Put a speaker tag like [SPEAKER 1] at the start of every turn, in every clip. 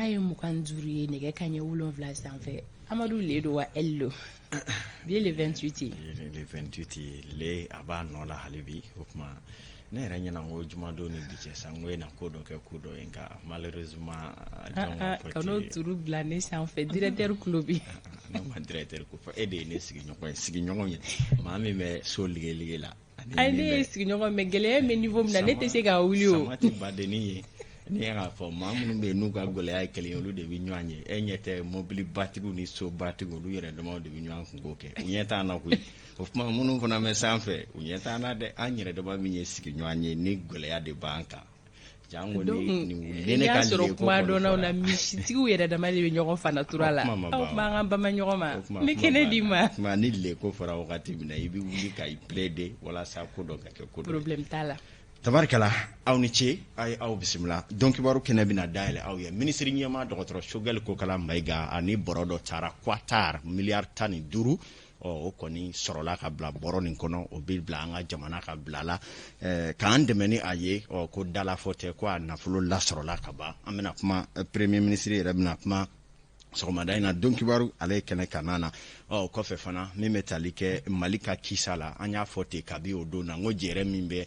[SPEAKER 1] Sanga ye 25 ye nɛgɛ kanɲɛ 7 sanfɛ. Amadu, le don wa L don? Bi ye le 28 ye.
[SPEAKER 2] Le 28 ye, le a b'a nɔ la hali bi. O tuma ne yɛrɛ ɲɛna ko jumadon ni bi cɛ sa, n ko e na ko dɔ kɛ ko dɔ ye, nka malheureusement.
[SPEAKER 1] Kan'o turu bila ne sanfɛ, directeur tulo bi.
[SPEAKER 2] Ne ma directeur ko fɔ, e de ye ne sigiɲɔgɔn ye, sigiɲɔgɔn ye maa min bɛ so ligelige la.
[SPEAKER 1] Ayi, ne ye sigiɲɔgɔn, mais gɛlɛya bɛ niveau min na, ne tɛ se ka wuli o.
[SPEAKER 2] Sama tɛ badennin ye. N'i y'a fɔ maa minnu bɛ yen n'u ka gɛlɛya ye kelen ye, olu de bɛ ɲɔgɔn ye. E ɲɛ tɛ mobilibatigiw ni sobatigiw, olu yɛrɛ damaw de bɛ ɲɔgɔn kunko kɛ, u ɲɛ t'an na koyi. O tuma minnu fana bɛ sanfɛ, u ɲɛ t'an na dɛ. An yɛrɛ dama min ye sigiɲɔgɔn ye, ni gɛlɛya de b'an kan. Jango ni nin wulilen ne
[SPEAKER 1] ka
[SPEAKER 2] y'a
[SPEAKER 1] sɔrɔ kuma dɔnnaw na, misitigiw yɛrɛ dama de bɛ ɲɔgɔn fana tura la. Aw kuma an ka bama ɲɔgɔn ma, n bɛ kɛnɛ d'i ma.
[SPEAKER 2] Tuma ni le ko fɔra wagati min na, i bɛ wuli ka i plaider walasa ko dɔ ka kɛ ko dɔ.
[SPEAKER 1] Problème t'a la.
[SPEAKER 2] Tabarikala, aw ni ce, a ye aw bisimila. Don kibaru kɛnɛ bɛna dayɛlɛ aw ye. Minisiri ɲɛmaa dɔgɔtɔrɔ Choguel Kokala Mayiga ani bɔrɔ dɔ taara Qatar, miliyari 15, ɔ o kɔni sɔrɔla ka bila bɔrɔ nin kɔnɔ. O bɛ bila an ka jamana ka bila la k'an dɛmɛ ni a ye. Ɔ ko dalafɔ tɛ, ko a nafolo lasɔrɔla ka ban. An bɛna kuma, premier ministre yɛrɛ bɛna kuma sɔgɔmada in na don kibaru ale ye kɛnɛ kanna na. Ɔ kɔfɛ fana, min bɛ tali kɛ Mali ka kisa la, an y'a fɔ ten kabi o don na, n ko jɛrɛ min bɛ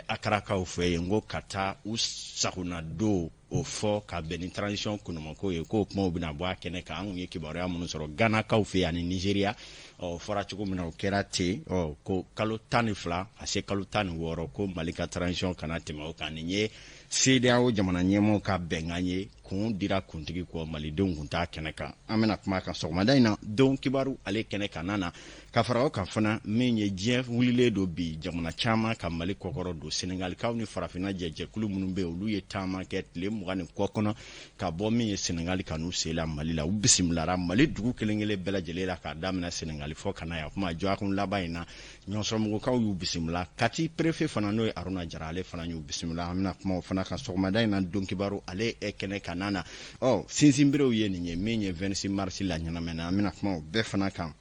[SPEAKER 2] Akarakaw fɛ yen, n ko ka taa u sagona don o fɔ ka bɛn ni transition kɔnɔmako ye, k'o kumaw bɛna bɔ a kɛnɛ kan. An kun ye kibaruya minnu sɔrɔ Ganakaw fɛ yen ani Nigeria, ɔ fɔra cogo min na, o kɛra ten. Ɔ ko kalo 12 ka se kalo 16, ko Mali ka transition kana tɛmɛ o kan. Nin ye CEDEAO jamana ɲɛmɔgɔw ka bɛnkan ye, kun dira kuntigi kɔ, malidenw kun t'a kɛnɛ kan. An bɛna kuma kan sɔgɔmada in na don kibaru ale kɛnɛ kan na. Ka fara o kan fana, min ye diɲɛ wulilen don bi, jamana caman ka Mali kɔkɔrɔ don. Senegalikaw ni farafinna jɛjɛkulu minnu bɛ yen, olu ye taama kɛ tile 20 ni kɔ kɔnɔ ka bɔ min ye Senegali ka n'u sen la Mali la. U bisimilara Mali dugu kelen kelen bɛɛ lajɛlen la, k'a daminɛ Senegali fɔ ka na yan. Kuma dɔgɔkun laban in na, Ɲɔsɔnmugukaw y'u bisimila. Kati préfet fana, n'o ye Aruna Jara, ale fana y'u bisimila. An bɛna kuma o fana kan sɔgɔmada in na don kibaru ale kɛnɛ kan na. Ɔ sinsinberew ye nin ye, min ye 26 mars la ɲɛnamɛna, an bɛna kuma o bɛɛ fana kan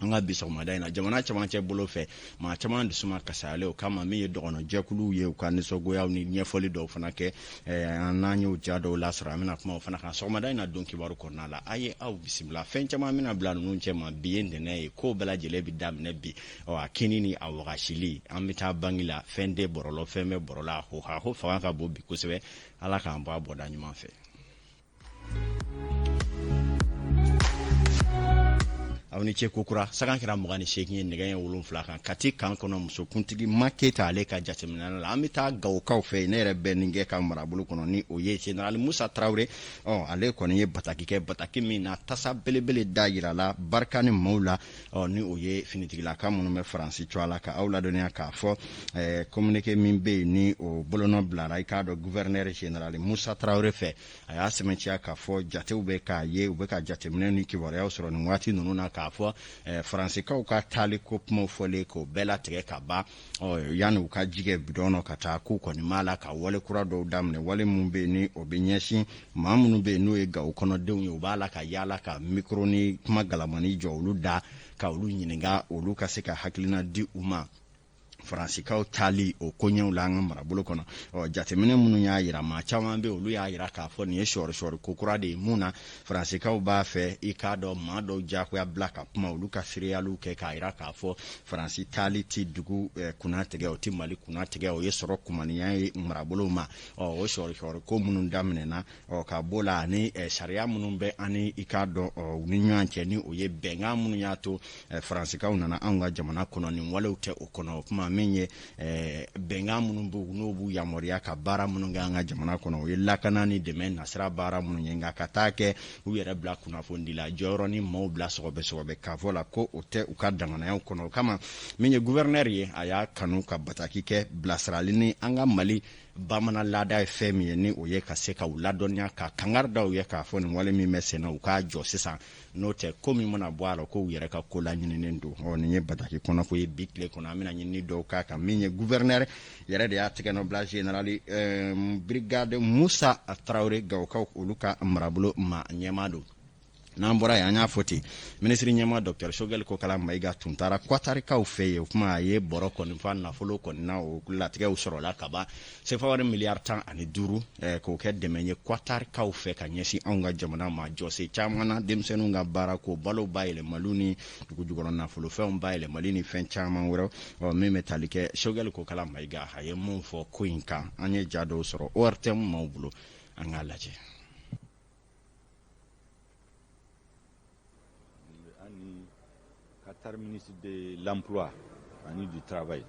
[SPEAKER 2] an ka bi sɔgɔmada in na. Jamana camancɛ bolo fɛ, maa caman dusuma kasayalen o kama, min ye dɔgɔnɔjɛkuluw ye, u ka nisɔngoyaw ni ɲɛfɔli dɔw fana kɛ, an n'an y'o ja dɔw lasɔrɔ. An bɛna kuma o fana kan sɔgɔmada in na don kibaru kɔnɔna la. A ye aw bisimila. Fɛn caman bɛna bila ninnu cɛ ma. Bi ye ntɛnɛn ye, ko bɛɛ lajɛlen bɛ daminɛ bi. Ɔ a kini ni a wagasili, an bɛ taa bangi la, fɛn tɛ bɔrɔlɔ, fɛn bɛ bɔrɔ la, ho ha ho fanga ka bon bi kosɛbɛ. Ala k'an bɔ a bɔda ɲuman fɛ. Aw ni ce kokura. Sagan kɛra 28 ye, nɛgɛ ye 7 kan, Kati kan kɔnɔ, musokuntigi Ma Keyita ale ka jateminɛ la. An bɛ taa Gawokaw fɛ yen, ne yɛrɛ bɛ nin kɛ ka marabolo kɔnɔ, ni o ye général Musa Tarawele. Ɔ ale kɔni ye bataki kɛ, bataki min na tasa belebele da yirala barika ni maaw la, ɔ ni o ye finitigilaka minnu bɛ Faransi cogoya la. Ka aw ladɔnniya k'a fɔ communiqué min bɛ yen, ni o bolonɔ bilara, i k'a dɔn, gouverneur général Musa Tarawele fɛ, a y'a sɛmɛntiya k'a fɔ jatew bɛ k'a ye, u bɛ ka jateminɛ ni kibaruyaw sɔrɔ nin waati ninnu na, k'a fɔ faransikaw ka taali ko kumaw fɔlen k'o bɛɛ latigɛ ka ban. Ɔ yanni u ka ji kɛ bidɔn nɔ ka taa, k'u kɔni b'a la ka wale kura dɔw daminɛ, wale minnu bɛ yen ni o bɛ ɲɛsin maa minnu bɛ yen n'o ye Gawo kɔnɔdenw ye. U b'a la ka yaala ka mikoro ni kuma galamani jɔ olu da, ka olu ɲininka, olu ka se ka hakilina di u ma Faransikaw taali o koɲɛw la an ka marabolo kɔnɔ. Ɔ jateminɛ minnu y'a yira, maa caman bɛ, olu y'a yira k'a fɔ nin ye sɔɔri-sɔɔri ko kura de ye, mun na Faransikaw b'a fɛ, i k'a dɔn, maa dɔw diyagoya bila ka kuma, olu ka seereyaliw kɛ k'a yira k'a fɔ Faransi taali ti dugu kunna tigɛ, o ti Mali kunna tigɛ, o ye sɔrɔ kumaniya ye marabolow ma. Ɔ o sɔɔri-sɔɔri ko minnu daminɛna, ɔ ka b'o la, ani sariya minnu bɛ ani i k'a dɔn u ni ɲɔgɔn cɛ, ni o ye bɛnkan minnu y'a to Faransikaw nana anw ka jamana kɔnɔ, nin walew tɛ o kɔnɔ. O kuma min ye bɛnkan minnu b'u n'o b'u yamaruya ka baara minnu kɛ an ka jamana kɔnɔ, o ye lakana ni dɛmɛ nasira baara minnu ye, nka ka taa kɛ u yɛrɛ bila kunnafonidila jɔyɔrɔ ni maaw bila sɔgɔbɛ sɔgɔbɛ k'a fɔ la ko o tɛ u ka danganayaw kɔnɔ. O kama, min ye gouverneur ye, a y'a kanu ka bataki kɛ bilasirali ni an ka Mali bamanan laada ye fɛn min ye, ni o ye ka se ka u ladɔnniya, ka kangari da u ye k'a fɔ nin wale min bɛ sen na, u k'a jɔ sisan, n'o tɛ ko min mana bɔ a la, ko u yɛrɛ ka ko laɲininen don. Ɔ nin ye bataki kɔnɔko ye bi tile kɔnɔ, an bɛna ɲinini dɔw k'a kan. Min ye gouverneur yɛrɛ de y'a tɛgɛ nɔ bila, général brigade Musa Tarawele, Gawokaw olu ka marabolo ma ɲɛmaa don. N'an bɔra yen, an y'a fɔ ten, minisiri ɲɛmaa Dr Choguel Kokala Mayiga tun taara Kwatarikaw fɛ yen. O kuma, a ye bɔrɔ kɔni fa nafolo kɔni na, o latigɛw sɔrɔla ka ban, sefa wari miliyari 15, k'o kɛ dɛmɛ ye Kwatarikaw fɛ ka ɲɛsin anw ka jamana ma, jɔsen caman na, denmisɛnninw ka baara ko, balo bayɛlɛmaliw ni dugujukɔrɔ nafolofɛnw bayɛlɛmali ni fɛn caman wɛrɛ. Ɔ, min bɛ tali kɛ Choguel Kokala Mayiga, a ye mun fɔ ko in kan, an ye ja dɔw sɔrɔ ORTM maaw bolo, an k'a lajɛ.
[SPEAKER 3] Ani Qatar ministre de l'emploi ani du travail,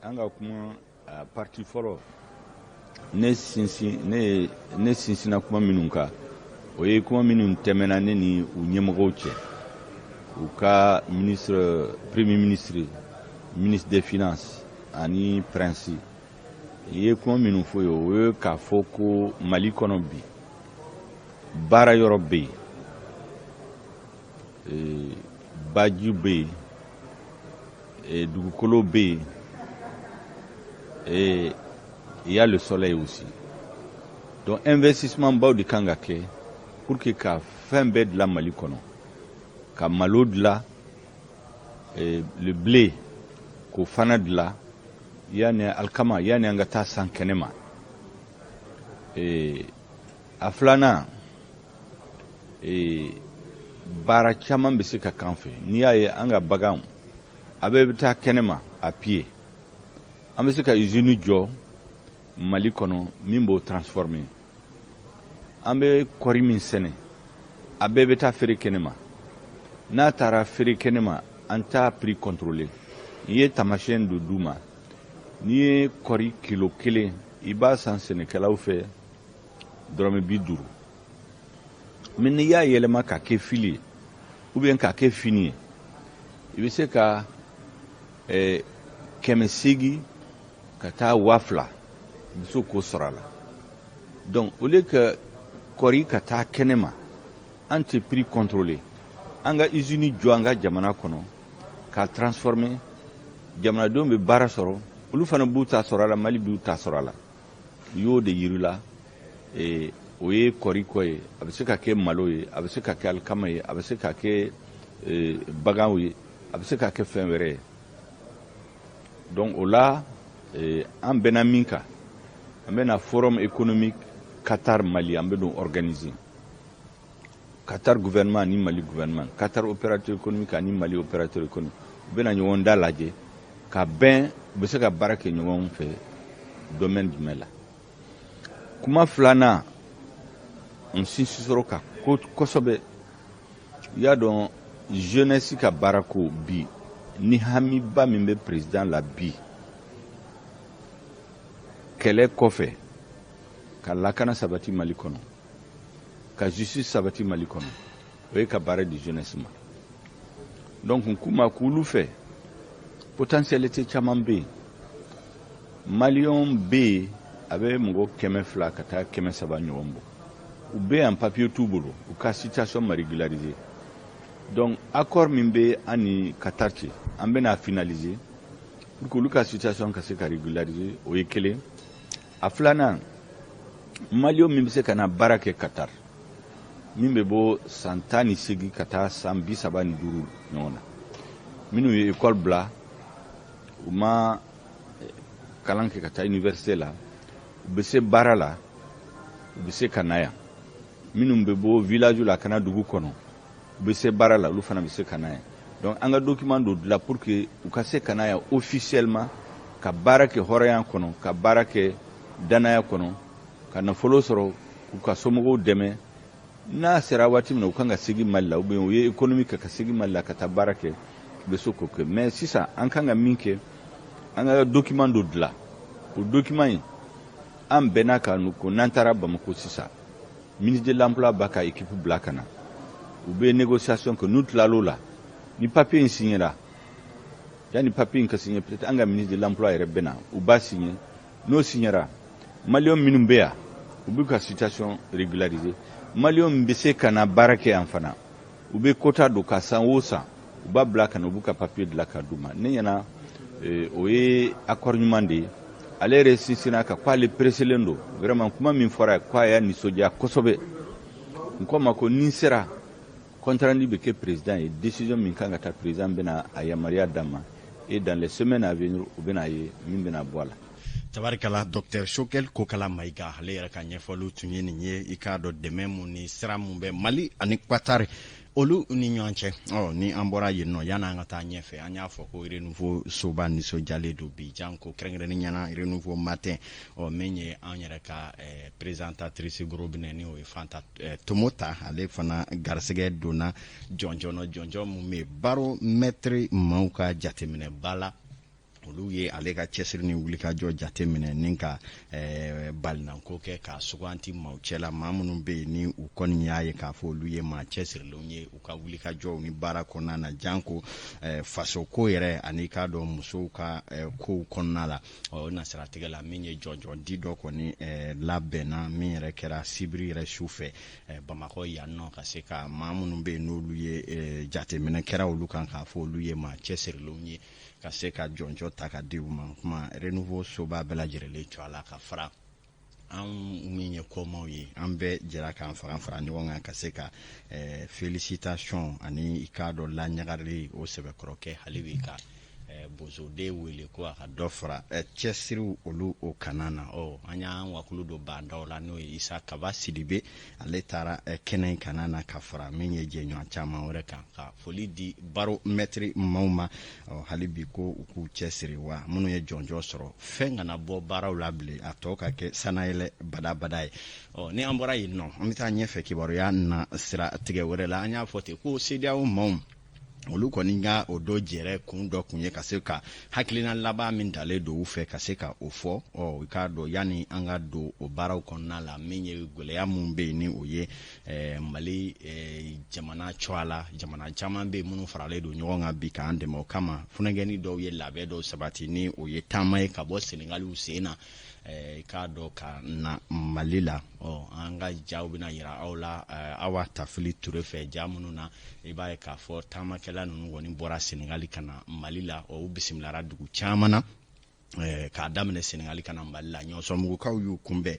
[SPEAKER 3] an ka kuma a partie fɔlɔ, ne sinsin ne ne sinsinna kuma minnu kan, o ye kuma minnu tɛmɛna ne ni u ɲɛmɔgɔw cɛ, u ka ministre, premier ministre, ministre des finances ani prince. I ye kuma minnu fɔ ye, o ye k'a fɔ ko Mali kɔnɔ bi, baara yɔrɔ bɛ yen, baji bɛ yen, dugukolo bɛ yen, et il y a le soleil aussi. Donc investissement baw de kan ka kɛ pour que ka fɛn bɛɛ dilan Mali kɔnɔ, ka malo dilan, le blé k'o fana dilan, yanni alikama, yanni an ka taa san kɛnɛ ma. A filanan, baara caman bɛ se ka k'an fɛ. N'i y'a ye an ka baganw a bɛɛ bɛ taa kɛnɛ ma à pied, an bɛ se ka usine jɔ Mali kɔnɔ min b'o transformer. An bɛ kɔri min sɛnɛ, a bɛɛ bɛ taa feere kɛnɛ ma. N'a taara feere kɛnɛ ma, an t'a prix contrôler. N'i ye taamasiyɛn dɔ d'u ma, n'i ye kɔri kilo 1, i b'a san sɛnɛkɛlaw fɛ dɔrɔmɛ 50, mais n'i y'a yɛlɛma k'a kɛ fili ye ou bien k'a kɛ fini ye, i bɛ se ka 800 ka taa 2000, i bɛ se k'o sɔrɔ a la. Donc au lieu que kɔri ka taa kɛnɛ ma, an tɛ prix contrôler, an ka usine jɔ an ka jamana kɔnɔ k'a transformer, jamanadenw bɛ baara sɔrɔ, olu fana b'u ta sɔrɔ a la, Mali b'u ta sɔrɔ a la. I y'o de yirila. O ye kɔri kɔ ye, a bɛ se ka kɛ malo ye, a bɛ se ka kɛ alikama ye, a bɛ se ka kɛ baganw ye, a bɛ se ka kɛ fɛn wɛrɛ ye. Donc o la, an bɛnna min kan, an bɛna forum économique Qatar Mali, an bɛ n'o organiser, Qatar gouvernement ni Mali gouvernement, Qatar opérateur économique ani Mali opérateur économique, u bɛna ɲɔgɔn da lajɛ ka bɛn u bɛ se ka baara kɛ ɲɔgɔn fɛ domaine jumɛn la. Kuma filanan, n sinsin sɔrɔ ka kosɛbɛ, i y'a dɔn, jeunesse ka baarako bi, ni hamiba min bɛ président la bi, kɛlɛ kɔfɛ, ka lakana sabati Mali kɔnɔ, ka justice sabati Mali kɔnɔ, o ye ka baara di jeunesse ma. Donc n k'u ma k'olu fɛ, potentialité caman bɛ yen, maliyɛnw bɛ yen, a bɛ mɔgɔ 200 ka taa 300 ɲɔgɔn bɔ, u bɛ yan, papier t'u bolo, u ka situation ma régulariser. Donc accord min bɛ an ni Qatar cɛ, an bɛna finaliser pour que olu ka situation ka se ka régulariser. O ye kelen. A filanan, maliyɛn min bɛ se ka na baara kɛ Qatar, min bɛ bɔ san 18 ka taa san 35 ɲɔgɔn na, minnu ye école bila, u ma kalan kɛ ka taa université la, u bɛ se baara la, u bɛ se ka na yan. Minnu bɛ bɔ village la ka na dugu kɔnɔ, u bɛ se baara la, olu fana bɛ se ka na yan. Donc an ka document dɔ dilan pour que u ka se ka na yan officiellement, ka baara kɛ hɔrɔnya kɔnɔ, ka baara kɛ danaya kɔnɔ, ka nafolo sɔrɔ k'u ka somɔgɔw dɛmɛ. N'a sera waati min na u kan ka segin Mali la, ou bien u ye économie kɛ ka segin Mali la ka taa baara kɛ, u bɛ se k'o kɛ. Mais sisan, an kan ka min kɛ, an ka document dɔ dilan. O document in, an bɛnna kan ko n'an taara Bamako sisan, ministre de l'emploi b'a ka équipe bila ka na, u bɛ négociation kɛ. N'u tilal'o la, ni papier in signera, yanni papier in ka signer, peut-être an ka ministre de l'emploi yɛrɛ bɛ na, u b'a signer. N'o signera, maliyɛn minnu bɛ yan, u b'u ka situation régulariser. Maliyɛnw bɛ se ka na baara kɛ yan fana, u bɛ quota don ka san o san, u b'a bila ka na, u b'u ka papier dilan ka d'u ma. Ne ɲɛna, o ye accord ɲuman de ye. Ale yɛrɛ sinsinna kan k'ale pressélen don vraiment. Kuma min fɔra ye, k'a y'a nisɔndiya kosɛbɛ. N ko ma ko ni n sera, compte rendu bɛ kɛ président ye. Décision min kan ka ta, président bɛna a yamaruya d'an ma et dans les semaines à venir, u bɛna ye min bɛna bɔ a la.
[SPEAKER 2] Tabarikala, Docteur Choguel Kokala Mayiga, ale yɛrɛ ka ɲɛfɔliw tun ye nin ye. I k'a dɔn, dɛmɛ mun ni sira mun bɛ Mali ani Qatar olu ni ɲɔgɔn cɛ. Ɔ, ni an bɔra yen nɔ, yan'an ka taa ɲɛfɛ, an y'a fɔ ko Renouveau soba nisɔndiyalen don bi, janko kɛrɛnkɛrɛnnen ɲɛna Renouveau Matin. Ɔ, min ye an yɛrɛ ka présentatrice gros bonnet, ni o ye Fanta Tomota, ale fana garisɛgɛ donna jɔnjɔn jɔnjɔn mun bɛ baromètre maaw ka jateminɛba la. Olu ye ale ka cɛsiri ni wulikajɔ jate minɛ ni ka balinanko kɛ k'a suganti maaw cɛla, maa minnu bɛ yen ni u kɔni y'a ye k'a fɔ olu ye maa cɛsirilenw ye u ka wulikajɔw ni baara kɔnɔna na, janko fasoko yɛrɛ ani k'a dɔn musow ka kow kɔnɔna la. Ɔ, o nasiratigɛ la, min ye jɔnjɔn di dɔ kɔni labɛnna, min yɛrɛ kɛra sibiri yɛrɛ su fɛ Bamakɔ yan nɔ, ka se ka maa minnu bɛ yen n'olu ye jateminɛ kɛra olu kan k'a fɔ olu ye maa cɛsirilenw ye, ka se ka jɔnjɔn ta ka di u ma. Kuma Renouveau soba bɛɛ lajɛlen jɔ a la ka fara an min ye kɔmaw ye, an bɛɛ jɛra k'an fara fara ɲɔgɔn kan ka se ka félicitation ani i k'a dɔn laɲagarili o sɛbɛkɔrɔkɛ. Hali bi ka bozoden wele ko a ka dɔ fara cɛsiriw olu o kana na. Ɔ, an y'an wakulu don bandaw la, n'o ye Isa Kaba Sidibe, ale taara kɛnɛ in kana na ka fara min ye jɛɲɔgɔn caman wɛrɛ kan, ka foli di baromètre maaw ma. Ɔ, hali bi ko u k'u cɛsiri wa minnu ye jɔnjɔn sɔrɔ, fɛn kana bɔ baaraw la bilen, a tɔ ka kɛ sanayɛlɛ badabada ye. Ɔ, ni an bɔra yen nɔ, an bɛ taa ɲɛfɛ kibaruya na sira tigɛ wɛrɛ la. An y'a fɔ ten ko CEDEAO maaw olu kɔni ka o dɔ jɛrɛ kun dɔ kun ye ka se ka hakilina laban min dalen don u fɛ, ka se ka o fɔ. Ɔ, i k'a dɔn, yanni an ka don o baaraw kɔnɔna la, min ye gɛlɛya mun bɛ yen ni o ye Mali jamana cogoya la, jamana caman bɛ yen minnu faralen don ɲɔgɔn kan bi k'an dɛmɛ. O kama, funankɛni dɔw ye labɛn dɔw sabati, ni o ye taama ye ka bɔ Senegaliw sen na, i k'a dɔn, ka na Mali la. Ɔ, an ka jaw bɛna yira aw la Awa Tafili Ture fɛ, ja minnu na i b'a ye k'a fɔ taamakɛla ninnu kɔni bɔra Senegali ka na Mali la. Ɔ, u bisimilara dugu caman na k'a daminɛ Senegali ka na Mali la. Ɲɔsɔnmugukaw y'u kunbɛn,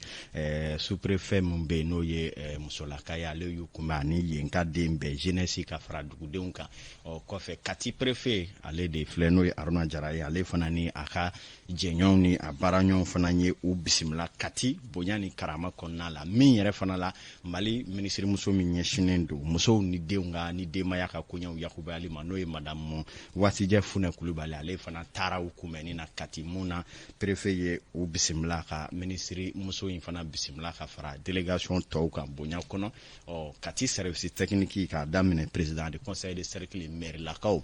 [SPEAKER 2] sous-préfet min bɛ yen n'o ye musolaka ye, ale y'u kunbɛn ani yen ka den bɛɛ, jeunesse, ka fara dugudenw kan. Ɔ, kɔfɛ, Kati préfet, ale de filɛ, n'o ye Aruna Jara ye, ale fana ni a ka jɛɲɔgɔnw ni a baaraɲɔgɔnw fana ye u bisimila Kati bonya ni karama kɔnɔna la. Min yɛrɛ fana la, Mali minisirimuso min ɲɛsinnen don musow ni denw ka ni denbaya ka koɲɛw yakubayali ma, n'o ye Madamu Wasijɛ Funɛ Kulubali, ale fana taara u kunbɛnni na Kati, mun na préfet ye u bisimila, ka minisiri muso in fana bisimila ka fara délégation tɔw kan bonya kɔnɔ. Ɔ, Kati service technique, k'a daminɛ président de conseil de cercle, maire lakaw,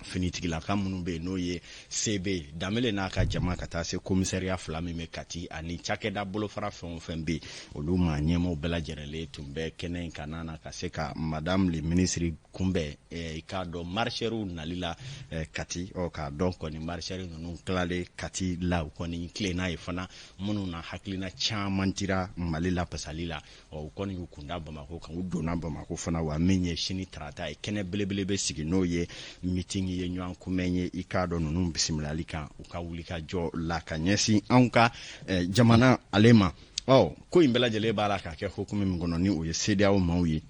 [SPEAKER 2] finitigilaka minnu bɛ yen n'o ye CB Danbele n'a ka jama, ka taa se commissariat fila min bɛ Kati, ani cakɛda bolofara fɛn o fɛn bɛ yen, olu maa ɲɛmaaw bɛɛ lajɛlen tun bɛ kɛnɛ in kan na ka se ka madame le ministre kunbɛn. I k'a dɔn, marcheurs nali la Kati, ɔ, k'a dɔn kɔni, marcheurs ninnu tilalen Kati la, u kɔni tilenna ye fana, minnu na hakilina caman dira Mali la pasali la. Ɔ, u kɔni y'u kunda Bamakɔ kan, u donna Bamakɔ fana wa. Min ye sini tarata ye, kɛnɛ belebele bɛ sigi, n'o ye meeting ye, ɲɔgɔn kunbɛn ye, i k'a dɔn, ninnu bisimilali kan u ka wulikajɔ la ka ɲɛsin anw ka jamana ale ma. Ɔ, ko in bɛɛ lajɛlen b'a la ka kɛ hukumu min kɔnɔ, ni o ye CEDEAO maaw ye,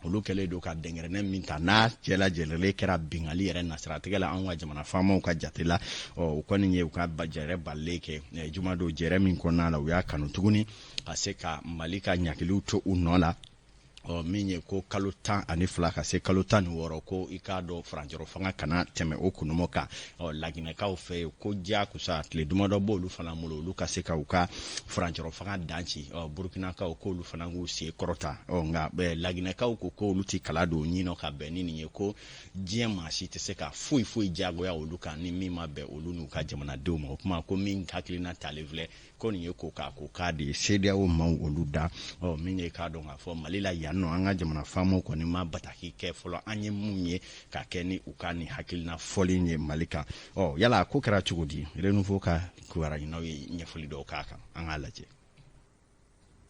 [SPEAKER 2] olu kɛlen don ka dɛnkɛrɛnɛ min ta, n'a cɛ lajɛlen kɛra bingali yɛrɛ nasiratigɛ la anw ka jamana faamaw ka jate la. Ɔ, u kɔni ye u ka jɛrɛ balilen kɛ jumadon, jɛrɛ min kɔnɔna la u y'a kanu tuguni ka se ka Mali ka ɲakiliw to u nɔ la. Ɔ, min ye ko kalo 12 ka se kalo 16, ko i k'a dɔn, furancɛrɔ fanga kana tɛmɛ o kunumɔ kan. Ɔ, Laginɛkaw fɛ yen, ko diyakosa tile damadɔ b'olu fana bolo, olu ka se ka u ka furancɛrɔ fanga dan ci. Ɔ, Burukinakaw k'olu fana k'u sen kɔrɔta. Ɔ, nka Laginɛkaw ko k'olu ti kala don ɲin nɔ ka bɛn ni nin ye, ko diɲɛ maa si tɛ se ka foyi foyi diyagoya olu kan ni min ma bɛn olu n'u ka jamanadenw ma. O kuma ko min hakilina talen filɛ, ko nin ye ko k'a ko k'a de ye CEDEAO maaw olu da. Ɔ, min ye k'a dɔn k'a fɔ Mali la yan nɔ, an ka jamana faamaw kɔni ma bataki kɛ fɔlɔ an ye mun ye ka kɛ ni u ka nin hakilina fɔlen ye Mali kan. Ɔ, yala ko kɛra cogo di? Renouveau ka kibaruya ɲininaw ye ɲɛfɔli dɔw k'a kan, an k'a lajɛ.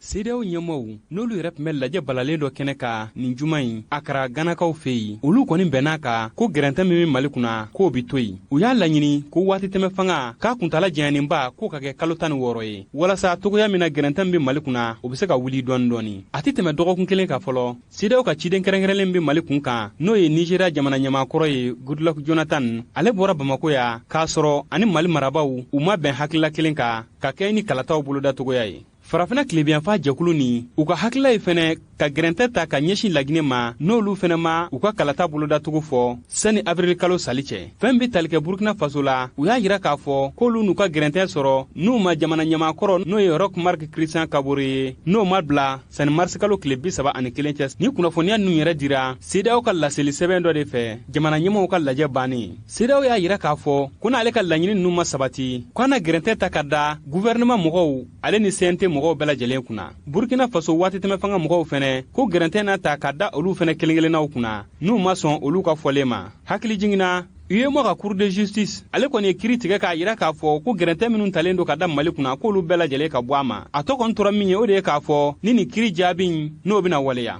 [SPEAKER 4] CEDEAO ɲɛmaaw, n'olu yɛrɛ tun bɛ lajɛ balalen dɔ kɛnɛ kan nin juma in Akara, Ganakaw fɛ yen, olu kɔni bɛnn'a kan ko gɛrɛntɛ min bɛ Mali kunna, k'o bi to yen. U y'a laɲini ko waati tɛmɛ fanga k'a kuntala janyaninba k'o ka kɛ kalo 16 ye, walasa togoya min na gɛrɛntɛ min bɛ Mali kunna, o bɛ se ka wuli dɔɔni dɔɔni. A tɛ tɛmɛ dɔgɔkun kelen kan fɔlɔ, CEDEAO ka ciden kɛrɛnkɛrɛnlen bɛ Mali kun kan, n'o ye Nigéria jamana ɲɛmaakɔrɔ ye Goodluck Jonathan, ale bɔra Bamako yan k'a sɔrɔ ani Mali marabaaw u ma bɛn hakilila kelen kan ka kɛ ni kalataw bolodacogoya ye. Farafina tilebiyanfa jɛkulu ni u ka hakilila ye fɛnɛ ka gɛrɛntɛ ta ka ɲɛsin Laginɛ ma, n'olu fɛnɛ ma u ka kalata bolodacogo fɔ sani avril kalo sali cɛ. Fɛn bɛ tali kɛ Burkina Faso la, u y'a yira k'a fɔ k'olu n'u ka gɛrɛntɛ sɔrɔ n'u ma jamana ɲɛmaakɔrɔ, n'o ye Roch Marc Christian Kabore ye, n'o ma bila sani marisikalo tile 31 cɛ. Ni kunnafoniya ninnu yɛrɛ dira CEDEAO ka laseli sɛbɛn dɔ de fɛ jamana ɲɛmaaw ka lajɛ bannen. CEDEAO y'a yira k'a fɔ ko n'ale ka laɲini ninnu ma sabati, k'a na gɛrɛntɛ ta ka da guvɛrɛnɛman mɔgɔw ale ni CNT mɔgɔw bɛɛ lajɛlen kunna. Burkina Faso waatitɛmɛ fanga mɔgɔw fɛnɛ ko gɛrɛntɛ na ta ka da olu fɛnɛ kelen kelennaw kunna n'u ma sɔn olu ka fɔlen ma. Hakili jiginna, UEMOA ka Cour de justice, ale kɔni ye kiri tigɛ k'a yira k'a fɔ ko gɛrɛntɛ minnu talen don ka da Mali kunna, k'olu bɛɛ lajɛlen ka bɔ a ma. A tɔ kɔni tora min ye, o de ye k'a fɔ ni nin kiri jaabi n'o bɛna waleya.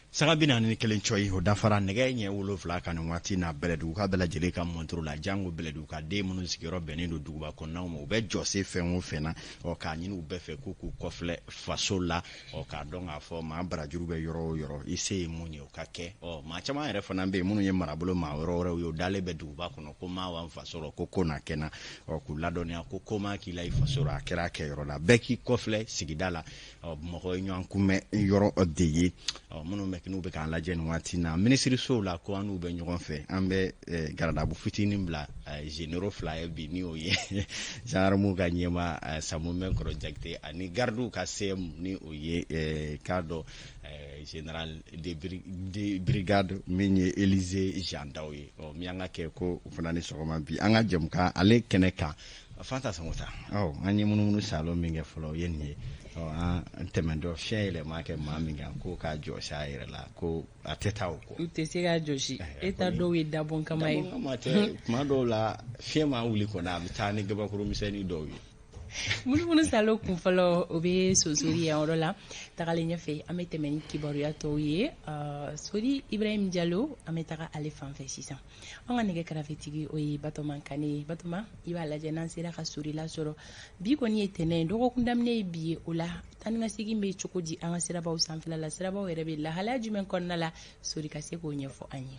[SPEAKER 2] Sanga 41 cɔyi, o dafara nɛgɛ ɲɛ 7 kan nin waati na Bɛlɛdugu ka bɛɛ lajɛlen ka mɔntoro la. Jango Bɛlɛdugu ka den minnu sigiyɔrɔ bɛnnen don duguba kɔnɔnaw ma, u bɛ jɔse fɛn o fɛn na, ɔ k'a ɲini u bɛɛ fɛ k'u k'u kɔfilɛ faso la, ɔ k'a dɔn k'a fɔ maa barajuru bɛ yɔrɔ o yɔrɔ, i se ye mun ye, o ka kɛ. Ɔ maa caman yɛrɛ fana bɛ yen minnu ye marabolo maa wɛrɛ wɛrɛw ye, o dalen bɛ duguba kɔnɔ ko maa b'an faso rɔ, ko ko na kɛ na. Ɔ k'u ladɔnniya ko ko maa k'i la i faso rɔ, a kɛra a kɛyɔrɔ la, bɛɛ k'i kɔfilɛ sigida la. Ɔ Bamakɔ ye ɲɔgɔn kunbɛn yɔrɔ de ye. Ɔ minnu bɛ n'u bɛ k'an lajɛ nin waati na minisirisow la, ko an n'u bɛ ɲɔgɔn fɛ, an bɛ garadabu fitinin bila généraux fila ye bi, ni o ye gendarmew ka ɲɛma Samu Mɛnkɔrɔ Jakite ani gardiw ka CM, ni o ye k'a dɔn général de brigade min ye Élysée Jean Daw ye. Ɔ min an ka kɛ ko o fana ni sɔgɔma bi an ka jɛmukan ale kɛnɛ kan. Fanta Sangota, ɔ an ye munumunu salo min kɛ fɔlɔ, o ye nin ye. Ɔ an tɛmɛntɔ fiɲɛ yɛlɛma kɛ maa min kan ko k'a jɔsi a yɛrɛ la, ko a tɛ taa o kɔ.
[SPEAKER 1] U tɛ se k'a jɔsi, e ta dɔw ye dabɔn kama ye.
[SPEAKER 2] Dabɔn kama tɛ, tuma dɔw la fiɲɛ maa wuli kɔni, a bɛ taa ni gabakuru misɛnnin dɔw ye.
[SPEAKER 1] Munumunu salo kun fɔlɔ, o bɛ sosori yan yɔrɔ la. Tagalen ɲɛfɛ, an bɛ tɛmɛ ni kibaruya tɔw ye. Sori Ibrahim Jalo, an bɛ taga ale fan fɛ sisan. An ka nɛgɛ karafetigi, o ye Batoma Kane ye. Batoma, i b'a lajɛ n'an sera ka sori lasɔrɔ. Bi kɔni ye tɛnɛn ye, dɔgɔkun daminɛ ye bi ye. O la, taa ni ka segin bɛ cogo di an ka sirabaw sanfɛla la? Sirabaw yɛrɛ bɛ lahalaya jumɛn kɔnɔna la? Sori ka se k'o ɲɛfɔ an ye.